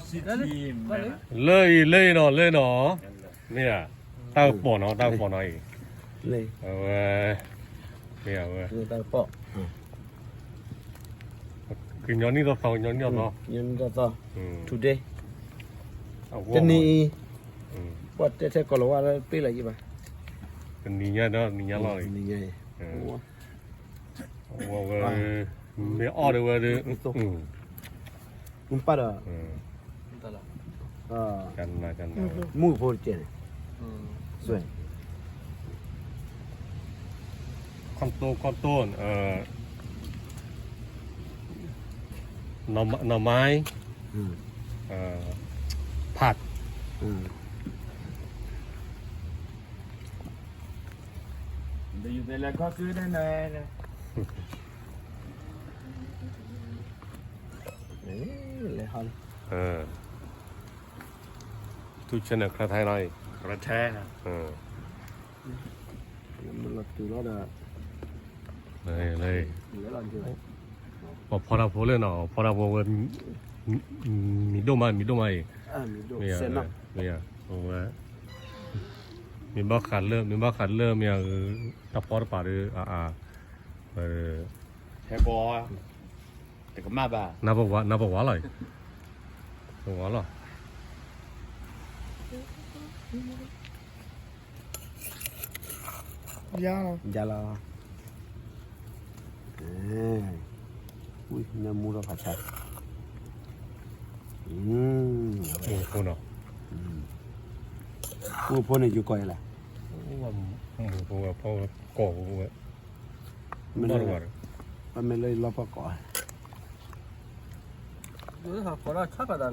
လၢအံၤ လၢအံၤနီၤ လၢအံၤနီၤ, မ့ၢ်ဧါ, တၢ်ကပီၤနီၤ တၢ်ကပီၤနီၤအံၤ, အဝဲ, မ့ၢ်ဧါဝဲ, ကညီနံၣ်သီသီ ကညီနံၣ်သီသီ, today, တနံၤအံၤ, ပှၤတဲထဲကိးလီၤဝါလၢပ့ၢ်လၢယံၤဘၣ်, တနံၤညါဒီး နံၤညါလီၤ, ဝဲ, မ့ၢ်အီၣ်ဒီးဝဲဒီး, ပၢ်ဒီး, မူဖိတကဲန့ၣ်, ဆွဲ, ခီၣ်တိၢ် ခီၣ်တိၢ်, หน่อไม้, ผัด, လဲၤဟီလီၤ, YouTube channel ကရၢထဲနီၤအံၤ, ကရၢထဲ, မ့ၢ်လီၤတုၤလီၤဒီး, ပှၤဖီတၢ်ဖိလၢနီၤ ဖီတၢ်ဖိဝဲ, မံၤဒိၣ်မး မံၤဒိၣ်မးအံၤ, မ့ၢ်, မ့ၢ်, မ့ၢ်ဘၣ်ဃးလၢ မ့ၢ်ဘၣ်ဃးလၢမ့ၢ်ဧါ, တၢ်ဖီတပာ်ဒီး, အါအါ, ဟဲကီ, တကမၣ်ဘၣ်, နပဝါ နပဝါလီၤ, ပဝါလီၤ. ယါလီၤ, ယါလီၤ, နမူထီၣ်ဖးဆါ, မူဖိနီၤ, မူဖိန့ၣ် ယကိးယလဲၣ်, မူဖိဝဲဖီကိးဖိဝဲ, ဘၣ်တဝါဒီး, ဘၣ်မ့ၢ်လၢယလီၢ်ဖီကိး, ကိးလၢဖံးထါ, ဖံးထါလီၤ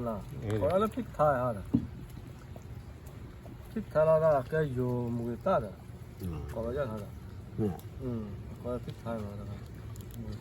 ဒီး ကဲယိၤမူဂ့ၤတၢ်ဒီး, ကိးလီၤယၢ်ထါဒီး, ကိးလၢဖံးထါလီၤ, မူဂ့ၤ